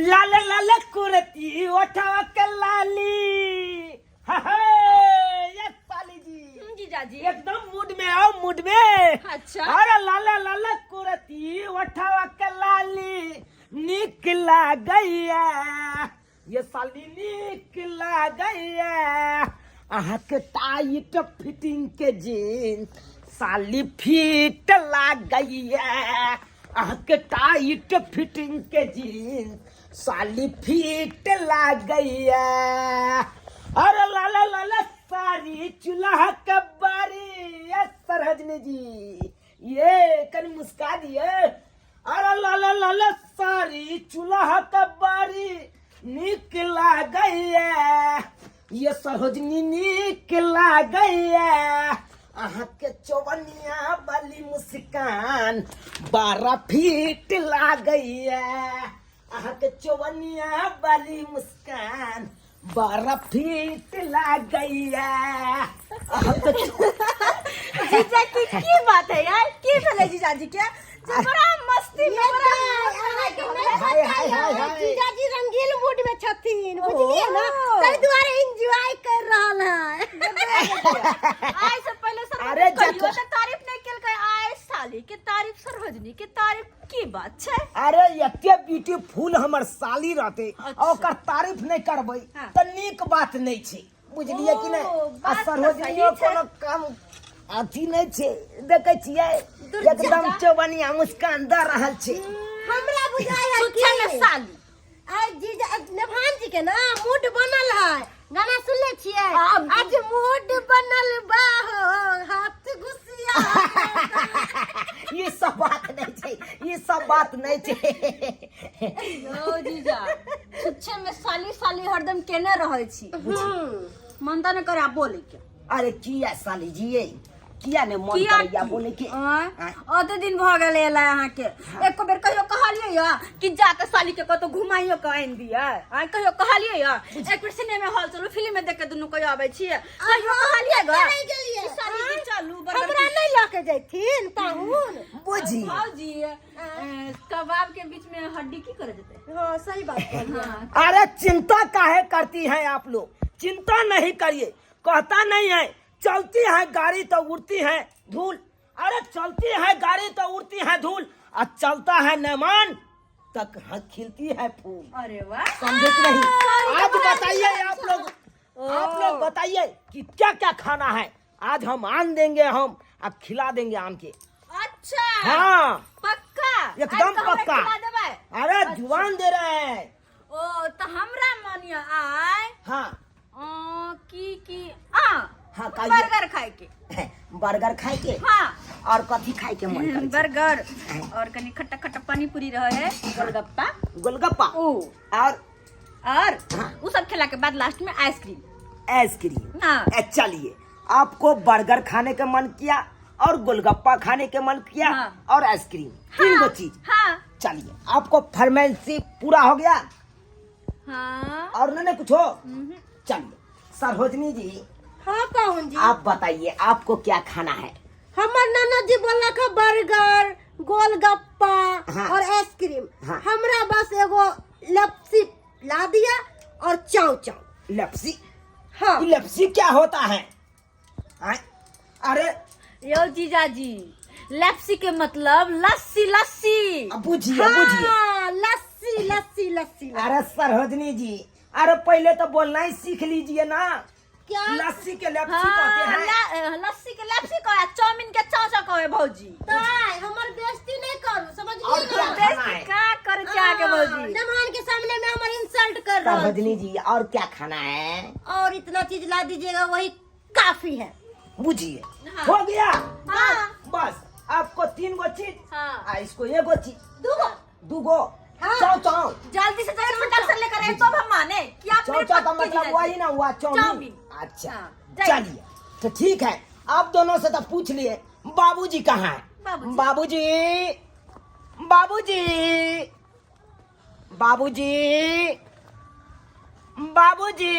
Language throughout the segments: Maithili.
लाल लाल कुर्ती ओठवा के लाली। हा, हा, ये साली जी। जीजाजी। एकदम मूड में आओ, मूड में। अच्छा। अरे लाल लाल कुर्ती ओठवा के लाली निक लागैया, ये साली निक लागैया। अहाँ के टाइट फिटिंग के जीन्स साली फिट लागैया। अहाँ के टाइट फिटिंग के जीन्स साली फिट लागैया। अरे लाला लाला सारी चूल्हा के बारी, ये सरहजनी जी ये कन मुस्का दिए। अरे लाला लाला सारी चूल्हा के बारी निक लागैया, ये सरोजनी निक लागैया। अहाँ के चौबनिया वाली मुस्कान 12 फीट लागैया। अहाँ के चौबनिया वाली मुस्कान 12 फीट लागैया। अहाँ के जीजा की की बात है यार, की भेलै जीजाजी के जे बड़ा मस्ती में बड़ा हाय हाय हाय हाय। जीजाजी रंगीन मूड में छथिन, बुझलिए ना, ताहि दुआरे एंजॉय कर रहल है। आइ से पहले सर अरे कहियो जत- तऽ तारीफ नहीं केलकै, आइ साली के तारीफ सरहोजनी के तारीफ की बात छै। अरे एते ब्यूटीफुल हमर साली रहते अच्छा। आ ओकर तारीफ नहीं करबै हाँ। तऽ नीक बात नहीं छै, बुझलियै कि नहि? ओ, आ बात तऽ सरोजनियो सही छै। कोनो कम अथी नहीं छै, देखै छियै दुर्जा। एकदम चौबनिया मुस्कान दऽ रहल छै। हमरा बुझाय है सुच्छा में कि साली आ जीजा नेभान जी के ना मूड बनल है, गाना सुनले छियै? आज मूड बनल बा हो हाथ घुसिया। ई सब बात नहीं छै, ई सब बात नहीं छै। यो जीजा छुच्छे में साली साली हरदम केने रहै छी, मन तऽ नहि करे आब बोले के। अरे किया साली जी ये किया ने मन किया करैया की? बोले के? आँय? आँय? ओते दिन भऽ गेल एलै अहाँके, एको बेर कहियो कहलियै या कि जाके साली के कतौ घुमाइयो के आनि दियै? आँय, कहियो कहलियै या एक बेर सिनेमा हॉल चलू, फिल्म देख के दुनू कहियो आबै छियै? कहियो कहलियै ग नहीं गेलियै। कि साली जी चलू बर्गर हमरा नहीं लऽ के जैथिन पाहुन। बुझी भौजी, कबाब के बीच में हड्डी की करे जेतै? हाँ सही बात कहलियै। हाँ। अरे चिंता काहे करती हैं आप लोग, चिंता नहीं करिए। कहता नहीं है चलती है गाड़ी तो उड़ती है धूल। अरे चलती है गाड़ी तो उड़ती है धूल, और चलता है नमान तक हाँ खिलती है फूल। अरे वाह, समझे कि नहीं? सारी आज तो बड़ा बताइए अच्छा आप लोग, ओ। आप लोग बताइए कि क्या क्या खाना है। आज हम आन देंगे, हम अब खिला देंगे आम के। अच्छा। हाँ। पक्का? एकदम आज तो हमरा पक्का। खिला देबै? अरे अच्छा। जुआन दे रहे हैं। ओ तो हमरा मानियो आय। हाँ। की की आ हाँ, खाइए। बर्गर खाए के। बर्गर खाए के? हाँ। और कथी खाए के मन करे छै? बर्गर और कनी खट्टा खट्टा पानी पूरी रहे है, गोलगप्पा। गोलगप्पा। ओ। और? और हाँ। वो सब खेला के बाद लास्ट में आइसक्रीम। आइसक्रीम। हाँ। चलिए, आपको बर्गर खाने का मन किया और गोलगप्पा खाने के मन किया हाँ। और आइसक्रीम, तीन गो चीज। हाँ। चलिए, आपको फरमाइशी पूरा हो गया। हाँ। और नहीं कुछ हो? चलिए सरोजनी जी। हाँ पाहुन जी। आप बताइए आपको क्या खाना है? हमर नाना जी बोलक है बर्गर, गोलगप्पा हाँ। और आइसक्रीम। हाँ। हमरा बस एगो लपसी ला दिया और चाव चाव। लपसी? हाँ। ये लपसी क्या होता है? हाँ? अरे यो जीजाजी, लपसी के मतलब लस्सी, लस्सी। अब बुझिए, बुझिए। हाँ, लस्सी, लस्सी, लस्सी, लस्सी। अरे सरोजनी जी, अरे पहले तो बोलना ही सीख लीजिए ना। क्या? लस्सी के लपसी हाँ, कहते हैं। लस्सी के लपसी कहे, चाउमीन के चाव चाव कहे भौजी। ताई, हमर बेइज्जती नहीं करू, समझ और गई क्या ना? खाना है? बेइज्जती का करे चाह के भौजी? हाँ, मेहमान के सामने में हमर इंसल्ट कर रहा हूँ। सरोजनी जी, और क्या खाना है? और इतना चीज ला दीजिएगा, वही काफी है। बुझिए। हाँ। हो गया? हाँ। बस आपको 3 गो चीज। हाँ। आ इसको 1 गो चीज। 2 गो। 2 गो। हाँ। चाव चाव। जल्दी से जल्दी फटाक से लेकर आए तो हम माने कि आप चाव मेरे चाव का पक्के मतलब जीजा वही जी। ना हुआ चाउमीन। चाउमीन। अच्छा। हाँ, जाइए। चलिए तो ठीक है, आप दोनों से तो पूछ लिए। बाबूजी कहाँ हैं? बाबूजी। बाबूजी, बाबूजी, बाबूजी, बाबूजी।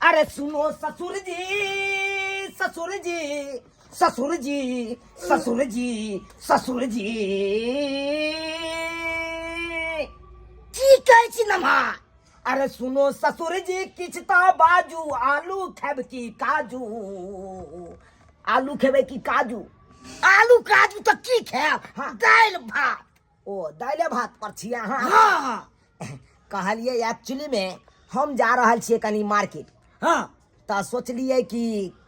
अरे सुनो ससुर जी, ससुर जी, ससुर जी, ससुर जी, ससुर जी। की कहै छी नमहा? अरे सुनो ससुर जी, किछ तऽ बाजू, आलू खेब की काजू? आलू खेबै की काजू? आलू काजू तऽ की खायब? हाँ। दालि भात। ओ दालि भात पर छियै अहाँ? हाँ। कहलियै, एक्चुअली मे हम जा रहल छियै कनि मार्केट। तऽ सोचलियै कि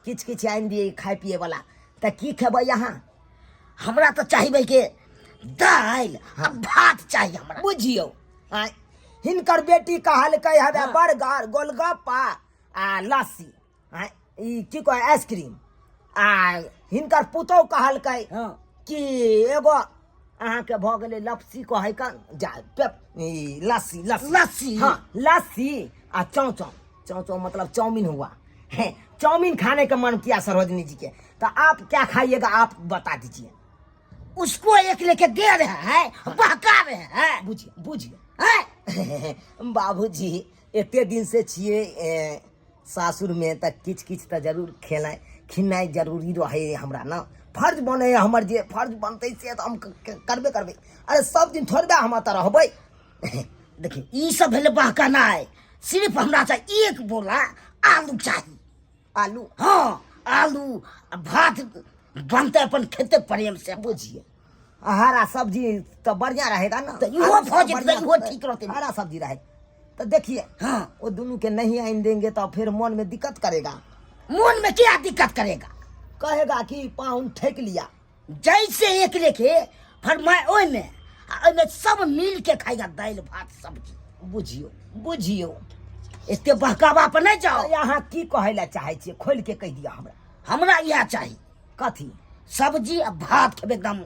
किछु किछु आनि दियै खाय पियै वाला। तऽ की खेबै अहाँ? हमरा तऽ चाही के दालि आ भात चाही हमरा। बुझियौ आँय, हिनकर बेटी कहलकै हवे बर्गर, गोलगप्पा आ लस्सी, आँय, ई की कहै, आइसक्रीम। आ हिनकर पुतहु कहलकै कि एगो अहाँके भऽ गेलै लपसी कहै का जा पेप ई लस्सी, लस्सी। लस्सी। हाँ, लस्सी आ चाउ चाउ, चाउ चाउ मतलब चाउमीन हुआ है। चाउमीन खाने का मन किया सरोजनी जी के। तो आप क्या खाइएगा, आप बता दीजिए। उसको एक लेके दे रहे हैं, बहका रहे हैं। बुझिए, बुझिए। हैं? बाबूजी, एते दिन से छियै सासुरमे, तऽ किछु किछु तऽ जरूर खेनाइ खिनाइ जरूरी रहै हमरा ने। फर्ज बनै हमर, जे फर्ज बनतै से तऽ हम करबे करबै। अरे सब दिन थोड़बे हम एतऽ रहबै। देखियौ, ई सब भेलै बहकनाइ। सिर्फ हमरा चाही एक बोरा आलू चाही। आलू? हाँ, आलू आ भात बनतै, अपन खेतै प्रेम से। बुझिए, हरा सब्जी तो बढ़िया रहेगा ना। तऽ इहो आलू भऽ सब जेतै, बढ़िया इहो ठीक रहतै। हरा सब्जी रहे तो देखिए, वो दोनों के नहीं आइन देंगे तो फिर मन में दिक्कत करेगा। मन में क्या दिक्कत करेगा? कहेगा कि पाहुन ठेक लिया। जैसे एक लेके फरमाए ओहिमे आ ओहिमे सब मिल के खाएगा दालि भात सब्जी। बुझियो, बुझियो। एते बहकावा पर नहीं जाओ। तऽ अहाँ की कहै लए चाहै छियै, खोलि के कहि दिअ हमरा। हमरा इएह चाही। कथी? सब्जी आ भात खेबै एकदम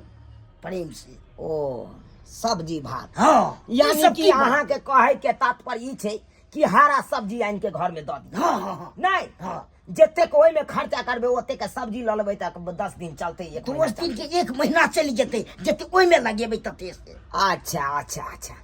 प्रेम से। ओ सब्जी भात। हाँ। ई यानी सब कि की बात? अहाँके कहै के तात्पर्य ई छै कि हरा सब्जी आनि के घर में दऽ दिअ। हाँ हाँ हाँ नहि? हाँ। जतेक ओहिमे खर्चा करबै ओतेक सब्जी लऽ लेबै तऽ 10 दिन चलतै, एक महीना। 10 दिन के एक महीना चलि जेतै, जते ओहिमे लगेबै तते से। अच्छा अच्छा अच्छा,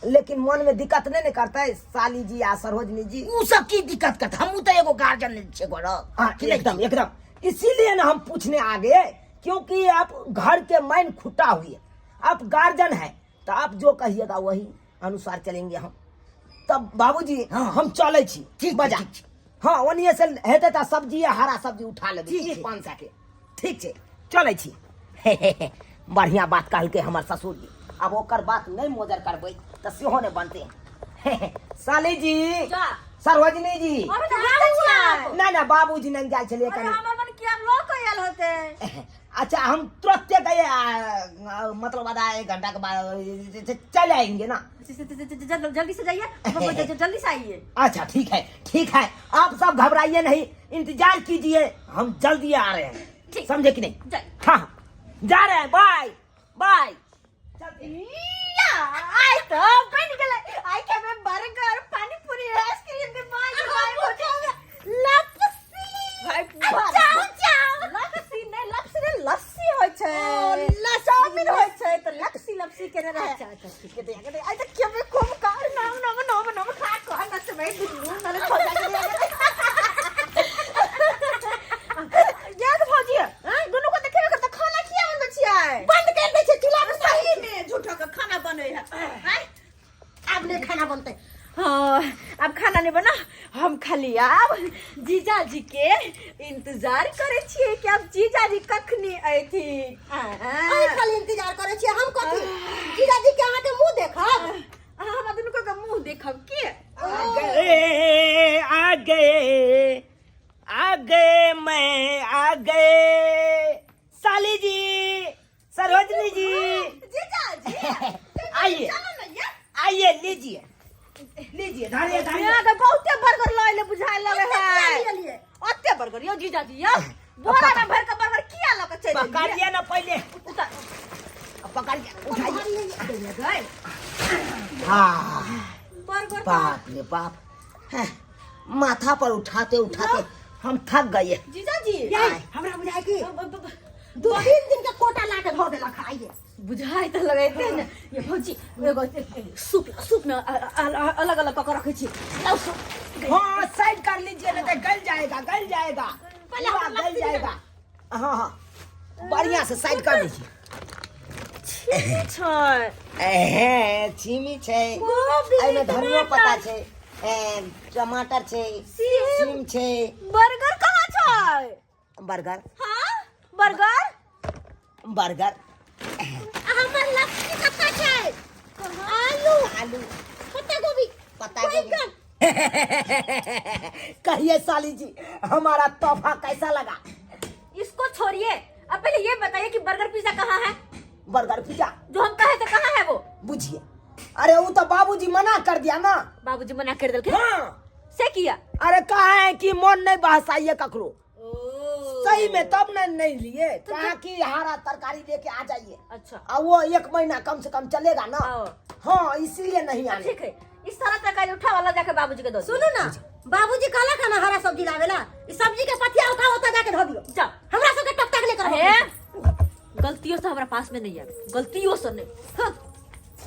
लेकिन मन में दिक्कत नहीं ने करते साली जी आ सरोजनी जी? उ सब की दिक्कत करते? हमहूँ तऽ एगो गार्जियन छियै घरक। हाँ, कि नहि? एकदम एकदम, इसीलिए ना हम पूछने आ गए, क्योंकि आप घर के मैन खुटा हुए, आप गार्जियन है, तो आप जो कहिएगा वही अनुसार चलेंगे हम। तब बाबूजी, हम चले छी। ठीक छै, बजा। ठीक छै। हाँ, ओनिए से हेतै तऽ सब्जी आ हरा सब्जी उठा लेबै। ठीक एक छै। 500 के। ठीक छै, चलै छी। बढ़िया बात कहलकै हमर ससुर जी। आब ओकर बात नहि मोजर करबै तऽ सेहो नहि बनतै। साली जी, जा। सरोजनी जी। अभी तऽ बुझते छियै आप। नहि नहि, बाबूजी नहि गेल छलियै अरे कनि। हमर मन किया लऽ कऽ आयल होतै? अच्छा, हम तुरंत गए, मतलब आधा एक घंटा के बाद चले आएंगे ना। जल्दी से जाइए, जल्दी से आइए। अच्छा, ठीक है, ठीक है, आप सब घबराइए नहीं, इंतजार कीजिए, हम जल्दी आ रहे हैं। ठीक। समझे कि नहीं? जाइए। हाँ हाँ, जा रहे हैं, बाय बाय। या, आइ तऽ बनि गेलै। आइ खेबै बर्गर, पानीपुरी, आइसक्रीम के माय भाई लपसी। भाई। चाउ चाउ। लपसी नहि, लपसी नहि, लस्सी होइ छै। ओ, लस्सी। चाउमीन होइ छै तऽ लपसी लपसी केने रहै। अच्छा अच्छा, ठीक के दे, आइ तऽ खेबै खूब कर नाम नाम नाम नाम खा खा नचबै दुनू नले छोटा के याद भौजी हैं दुनू को देखेबे करता। खाना किया बनबै छियै? बंद कर दै छै चूल्हा के। सही में झूठो के खाना बनै है हैं? आब नहि खाना बनतै। हाँ, अब खाना नहीं बना। हम खाली आब जीजाजी के इंतजार करे छियै कि अब जीजाजी कखनी अयथिन। अहीं खाली इंतजार करै छियै, हम कथी? जीजाजी के अहाँके मुंह देखब? अहाँ हमरा दुनू के मुंह देखब के? आ गए, आ गए, आ गए, मैं आ गए। साली जी, सरोजनी जी। जीजाजी। आइए। चलो ना ये। आइए, लीजिए लीजिए, धरिए धरिए। यहाँ के बहुते बर्गर लय ले बुझाय लगे है। किया लियलियै? ओते बर्गर यो जीजाजी, यो बोरा में भर के बर्गर किया लऽ के चलि एलियै? पकड़िए ना पहले। उतार। पकड़िए, उठाइए। गए। हाँ। बर्गर। बाप रे बाप, हैं, माथा पर उठाते उठाते हम थक गए। जीजाजी। यै, हमरा बुझाय कि 2-3 दिन के कोटा ला के धो देलक आइए। बुझाइ तऽ लगैते ने ये भौजी। एगो सूप सूप में अलग अलग कऽ के रखै छी। लाउ सूप। हाँ, साइड कर लीजिए, नहीं तो गल जाएगा, गल जाएगा। पहले पूरा हमरा गल लस्सी। जाएगा। हाँ हाँ, बढ़िया से साइड कर लीजिए। छै। हे छिमी छै, गोभी, एहिमे धनियो पत्ता टमाटर। छै, टमाटर छै, सीम। सीम छै। बर्गर कहाँ छै? बर्गर। हाँ, बर्गर। बर्गर। हमर लक्ष्मी कतऽ छै? आलू। आलू। पत्ता गोभी। पत्ता गोभी। बैगन। कहिए साली जी, हमारा तोहफा कैसा लगा? इसको छोड़िए, अब पहले ये बताइए कि बर्गर पिज्जा कहाँ है? बर्गर पिज्जा जो हम कहे थे, कहाँ है वो? बुझिए, अरे वो तो बाबूजी मना कर दिया ना। बाबूजी मना कर दिल? हाँ। से किया? अरे कहा है कि मन नहीं बहसाइए ककरो, सही में तब न नहीं लिए। कहा कि हरा तरकारी लेके आ जाइए। और वो एक महीना कम से कम चलेगा ना। हाँ, इसीलिए नहीं आने। ठीक है, इस सारा तरकारी उठा वाला जाके बाबूजी के दो। सुनू ना, बाबूजी कहलक हन हरा सब्जी लावेला, ई सब्जी के पथिया उठाओ, ओतऽ जाके धो दियौ। जाओ। हमरा सबके टक टक नहि करब। अरे गलतियों से हमारा पास में नहीं आवे, गलतियों से नहीं। हाँ।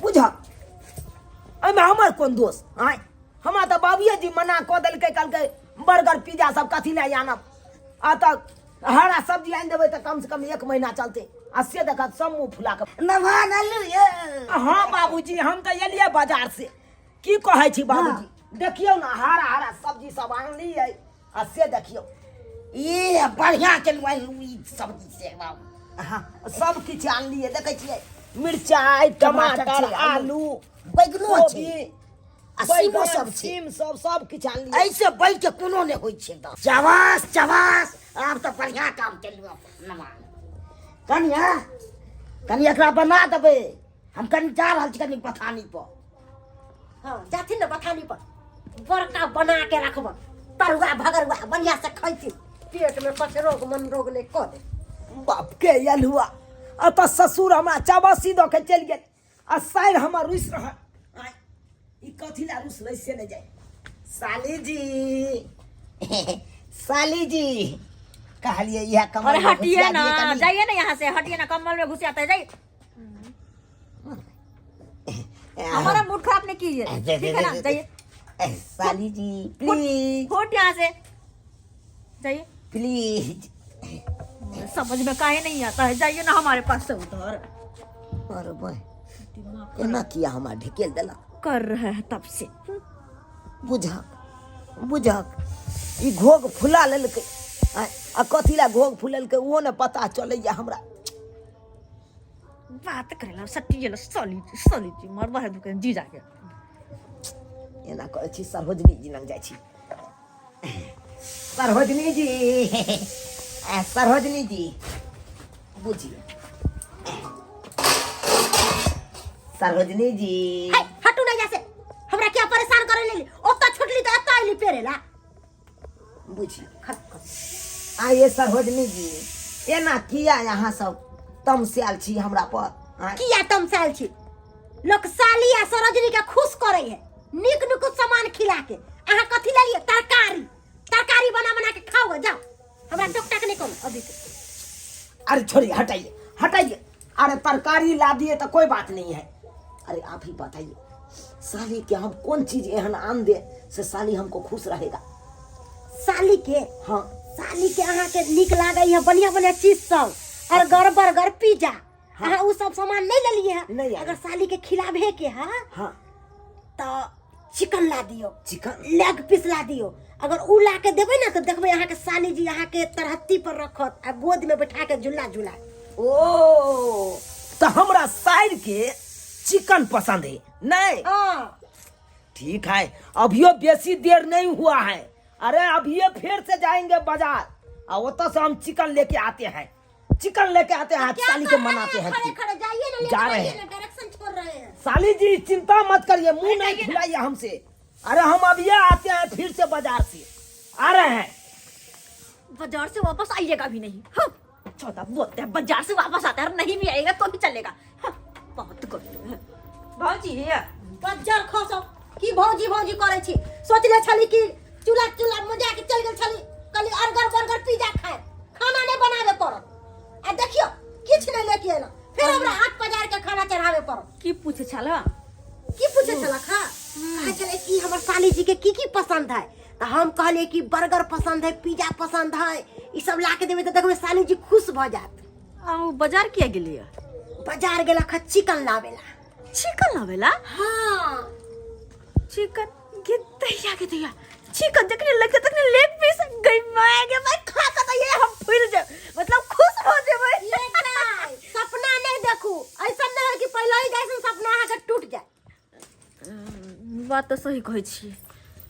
बुझ, एहिमे हमर कोन दोष? आँय, हमरा तऽ बाबूए जी मना कऽ देलकै, कहलकै बर्गर पिज्जा सब कथी लए आनब, आ तऽ हरा सब्जी आनि देबै तऽ कम से कम एक महीना चलतै। आ से देखत सब मुँह फुला कऽ। नभा नलू ये। हाँ बाबूजी, हम तऽ एलियै बाजार से। की कहै छी बाबूजी, देखियौ ने, हरा हरा सब्जी सब आनलियै, आ से देखियौ। ई बढ़िया केलहुँ आनलहुँ ई सब्जी से बाबू। हाँ, सब किछु आनलियै, देखै छियै, मिरचाइ, टमाटर टमाटर छै, आलू, बैगनो छै। कोबी, आ सीमो बैगन, सब छै। सीम सब, सब किछु आनलियै। ऐसे बढ़ि के कोनो नहि होइ छै एकदम। चबास चबास, आब तऽ बढ़िया काम केलहुँ अपन नवान। कनिया, कनि एकरा बना देबै, हम कनि जा रहल छी कनि बथानी पर। हाँ, जाथिन ने बथानी पर, बड़का बना के रखब तरुआ भगरुआ, बढ़िया से खैथिन, पेट में कुछ रोग मन रोग नहीं कऽ दे। बाप के अल्हुआ, अतऽ ससुर हमरा चबासी दऽ के चलि गेल आ साइर हमर रुसि रहल। आँय, ई कथी लए रुसलै से नहि जाय। साली जी, साली जी, कहलियै इएह कमल अरे में हटिए घुसिया ना। दियै कनि। जाइए ना यहाँ से, हटिए ना, कम्बल में घुस जाता है, जाइए। हमारा मूड खराब नहीं कीजिए, ठीक है ना? जाइए। साली जी, प्लीज। फुट यहाँ से, जाइए। प्लीज। समझ में काहे नहीं आता है? जाइए ना हमारे पास से उधर। अरे भाई, एना किया हमरा ढकेल देलक? कर रहे हैं तब से। बुझक बुझक, ई घोघ फुला लेलकै। आँय, आ कथी लए घोघ फुलेलकै ओहो ने पता चलैया हमरा। बात करेला सटी साली जी, साली जी, मरवा है दुकान जी जाके। एना करै छी, सरोजनी जी लग जाइ छी। सरोजनी जी, सरोजनी जी, बुझिए सरोजनी जी। है, हटू नहीं जैसे, हमरा क्या परेशान करे लेली, ओतऽ छुटली तऽ एतऽ अइली पेरेला। बुझिए आइए सरोजनी जी, एना किया यहाँ सब तमसायल छी हमरा पर? आँय? किया तमसायल छी? लोक साली आ सरोजनी के खुश करे है नीक नीक सामान खिला के, अहाँ कथी लेलिए? तरकारी, तरकारी बना बना के खाओ, जाओ, हमरा टोक टाक नहीं करू अभी के। अरे छोड़िए, हटाइए हटाइए। अरे तरकारी ला दिए तो कोई बात नहीं है। अरे आप ही बताइए साली के हम कौन चीज एहन आन दे से साली हमको खुश रहेगा? साली के? हाँ। साली के अहाँ के नीक लागे है बढ़िया बढ़िया चीज सब, अर्गर बर्गर पिज्जा। हाँ। अहाँ उ सब सामान नहीं लेलिए है? नहीं आया। अगर साली के खिलाबे के है तो चिकन ला दियो। चिकन? लेग पीस ला दियो। अगर उ ला के देबै ना तो देखबै अहाँ के साली जी अहाँ के तरहत्ती पर रखत आ गोद में बैठा के झूला झूला। ओ तो हमरा साइड के चिकन पसंद है नहीं? हाँ। ठीक है, अभियो बेसी देर नहीं हुआ है। अरे अभी फिर से जाएंगे बाजार और ओतऽ से हम चिकन लेके आते हैं, चिकन लेके आते हैं, क्या साली के कर रहे मनाते हैं। खड़े खड़े जाइए ना, लेकर जा रहे आइए हैं। ना, डायरेक्शन छोड़ रहे हैं। साली जी, चिंता मत करिए, मुंह नहीं फुलाइए हमसे। अरे हम अभी आते हैं, फिर से बाजार से आ रहे हैं। बाजार से वापस आइएगा भी नहीं। हाँ, चौदह बोलते हैं बाजार से वापस आता है और नहीं भी आएगा तो भी चलेगा। हाँ, बहुत करते हैं भाजी। बज्जर खसो की भौजी भौजी करे छी। सोचले छली कि चूल्हा चूल्हा मजा के चल गेल छली, कहली अर्गर बर्गर पिज्जा खाए, खाना नहीं बनावे पड़त, आ देखियो किछ नहीं लेके एला, फिर हमरा हाथ पजार के खाना चढ़ावे पड़त। की पूछे छला? की पूछे छला? खा कहे छले कि हमर साली जी के की की पसंद है, तो हम कहलिए कि बर्गर पसंद है, पिज्जा पसंद है, ई सब ला के देबै तऽ देखबै साली जी खुश भऽ जायत। आ बाजार किया गेलियै? बाजार गेलक हँ चिकन लावेला। चिकन लावेला? हाँ। चिकन गे दैया, गे दैया, चिकन जखने लगते तखने लेग पीस गई माय गे माय, खा के तो ये हम फूल जाए, मतलब खुश हो जेबै। ये दाई, सपना नहीं देखू, ऐसा नहीं है कि पहले ही जैसन सपना अहाँके टूट जाए। बात तऽ सही कहै छी।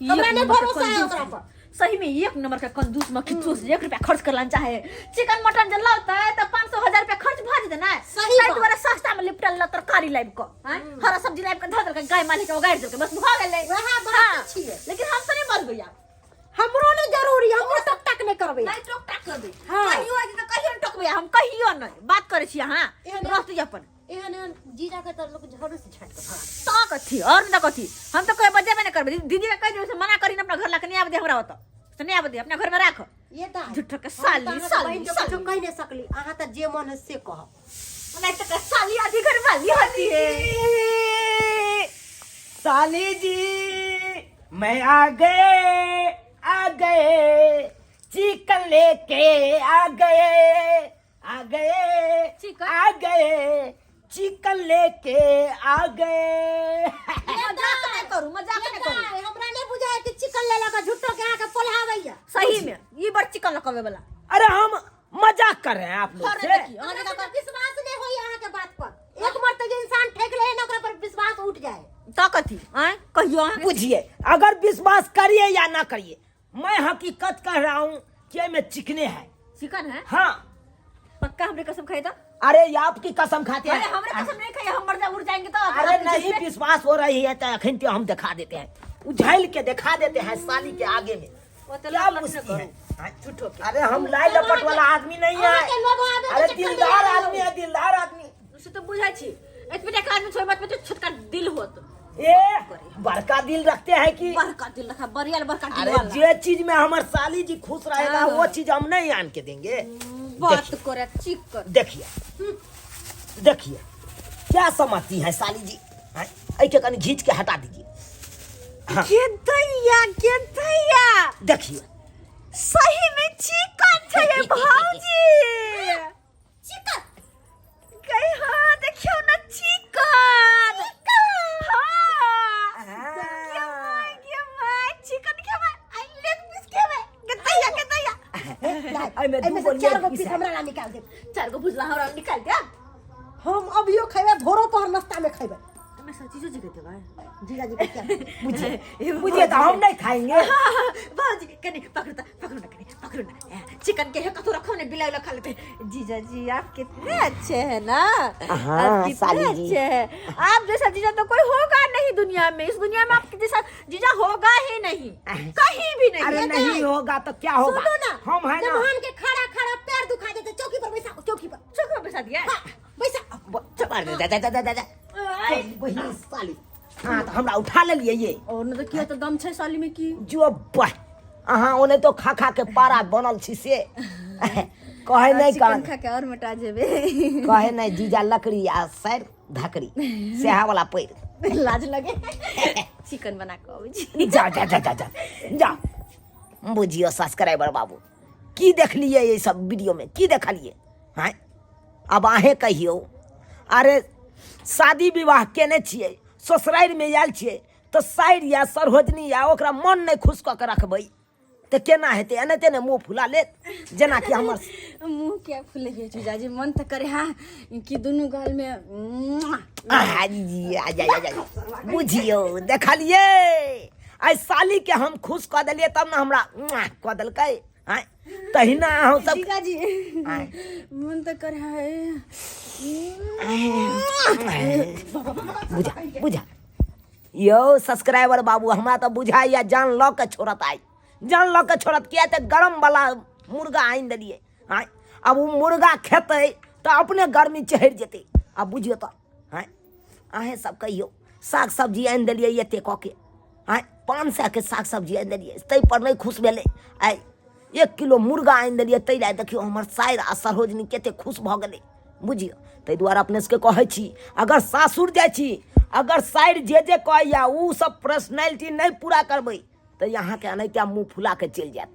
हमरा एक नहि नंबर के भरोसा है कंजूस। ओकरा पर। सही में एक नंबर के कंजूस मक्खी चूस, एक रुपया खर्च करला चाहे चिकन मटन जे लाते तऽ 500 हजार रुपया खर्च भऽ जेतै ने। सही ताहि बात। दुआरे सस्ता में लिपटल ला तरकारी लाबि कऽ आँय, हरा सब्जी लाबि कऽ धऽ देलकै, गाय मालिक के ओगारि देलकै, बस भऽ गेलै। वएह बात हाँ, छियै। लेकिन हम तऽ नहि बजबै आब। हमरो नहि जरूरी, हमरो टक टक नहि करबै। नहि टोक टाक करबै। हाँ। कहियो आज तऽ कहियो नहि टोकबै हम, कहियो नहि बात करै छी अहाँ। एहन- रहतै अपन। एहन एहन जीजा के तऽ लोक झाड़ू से झाड़ि के भगा। तऽ कथी और नहि तऽ कथी, हम तऽ कोई बजेबे नहि करबै। दीदी के कहि देबै से मना करी ने अपना घर ला के नहि आबे दे हमरा ओतऽ से नहि आबे दे, अपना घर में राख। ये दाई, झूठो के हम साली, तऽ अहाँके साली, बहिन के साली। कुछो कहि नहि सकली, अहाँ तऽ जे मन है से कहब। नहीं तो साली आधी घर वाली होती है। साली जी मैं आ गए, आ गए, चिकन लेके आ गए, आ गए। चिकन? आ गए, चिकन लेके आ गए। मजाक नहीं करू, मजाक ये नहीं करू। दाई, हमरा नहि बुझाय कि चिकन ले लऽ झूठो के अहाँके पोल्हाबैया। सही में ये बड़ चिकन लकवे वाला। अरे हम मजाक कर रहे हैं आप लोग और से। देखिए, अहाँ हमरा जकाँ सबके विश्वास नहि होइया अहाँके बात पर। एक बार तऽ जे इंसान ठकि ले ने ओकरा पर विश्वास उठ जाए। तऽ कथी आँय कहियो अहाँ। बुझिए, अगर विश्वास करिए या ना करिए, मैं हकीकत कह रहा हूँ कि में चिकने है। चिकन है? हाँ। पक्का हमरे कसम खाई तो? अरे ये आपकी कसम खाते हैं। अरे हमरे कसम नहीं खाई, हम मर जा उड़ जाएंगे तो। अरे आपके नहीं जिसमें- विश्वास हो रही है तो अखन तो हम दिखा देते हैं, उझाल के दिखा देते हैं साली के आगे में। वो तो क्या लपट मुश्किल न है? करो। झूठो के। अरे हम लाई लपट वाला आदमी नहीं है। अहाँके लोग आबे के अरे चक्कर में दिलदार लागल। आदमी है, दिलदार आदमी। से तो बुझाई छी, एतबे टाका आदमी छोड़ मत में छोटका दिल होत। ए बड़का दिल रखते हैं कि बड़का दिल रखा, बढ़िया बड़का दिल अरे वाला। जे चीज में हमार साली जी खुश रहेगा हाँ। वो चीज हम नहीं आन के देंगे। बात करे चिकन। देखिए देखिए क्या समझती है साली जी, हैं? ऐ के कनी घींच के हटा दीजिए। हाँ। के दैया, के दैया, देखिए सही में चिकन छै ये भौजी। चिकन गई हाँ, देखियो ना चिकन। हाँ। हाँ। के my, के my, chicken के my, I leg पीस के my, के दैया, के दैया। एहिमे एहिमे दू से गो चारि गो लेग पीस पीस है। हमरा ला निकाल देब। चार गो भुजला हमरा निकाल दे। हम अभियो खैबै, भोरो पहर नाश्ता में खैबै। मैं सच्ची जो जगह देबै। जीजा जी के क्या बुझिए बुझिए तो हम नहीं खाएंगे। बाबूजी कनी पकड़ो तो, पकड़ो ना, कनी पकड़ो ना, चिकन के है कथो रखो ने, बिलाई वाला खा लेते। जीजा जी आप कितने अच्छे हैं ना। हाँ, आप कितने साली जी। अच्छे हैं, आप जैसा जीजा तो कोई होगा नहीं दुनिया में, इस दुनिया में आपके जैसा जीजा होगा ही नहीं, कहीं भी नहीं। अरे नहीं होगा तो क्या होगा, सुनो ना, हम है ना। जब के खड़ा खड़ा पैर दुखा देते, चौकी पर बैसा, चौकी पर, चौकी पर बैसा दिया। हाँ, बैसा। जा जा जा जा जा, वही साली। हाँ तो हमरा उठा लेलिए ये। और न तो किया तो दम छै साली में की जो बह अहाँ ओने तो खा खा के पारा बनल छी से कहे नहीं चिकन कान खा के और मोटा जेबे। कहे नहीं जीजा लकड़ी आ सर धकड़ी सेहा वाला पैर। लाज लगे, चिकन बना के अबै छी। जा जा जा जा जा जा। बुझियो सब्सक्राइबर बाबू की देखलिए ये सब वीडियो में, की देखलिए हैं? अब अहें कहियो, अरे शादी विवाह केने छियै, ससुरारि में आयल छियै तऽ साइर या सरोजनी या ओकरा मन नहि खुश कऽ के रखबै तऽ केना हेतै? एनाहिते ने मुँह फुला लेत जेनाकि हमर मुँह क्या फुले है जीजाजी, मन तऽ करे हाँ कि दुनू गाल में आहा जी, आ जा जा जा। बुझियो देखलिए आइ साली के हम खुश कऽ देलियै तब ने हमरा कऽ देलकै आँय, तहिना अहूँ सब जीजाजी आँय। मन तऽ करे है। बुझा बुझा यौ सब्सक्राइबर बाबू, हमरा तऽ बुझाइया जान लऽ के छोड़त आइ, जान लऽ के छोड़त, किया तऽ गरम वाला मुर्गा आनि देलियै आँय, आब ओ मुर्गा खेतै तऽ अपने गर्मी चढ़ि जेतै। आब बुझियौ तऽ आँय, अहेँ सब कहियौ, साग सब्जी आनि देलियै एते कऽ के आँय, 500 के साग सब्जी आनि देलियै ताहिपर नहि खुश भेलै, आइ 1 किलो मुर्गा आनि देलियै ताहि लए देखियौ हमर साइर आ सरोजनी कते खुश भऽ गेलै। बुझियौ ताहि दुआरे अपने सबके कहै छी, अगर सासुर जाइ छी, अगर साइर जे जे कहैया ओ सब पर्सनैलिटी नहि पूरा करबै तऽ अहाँके एनाहिते मुँह फुला के चलि जायत।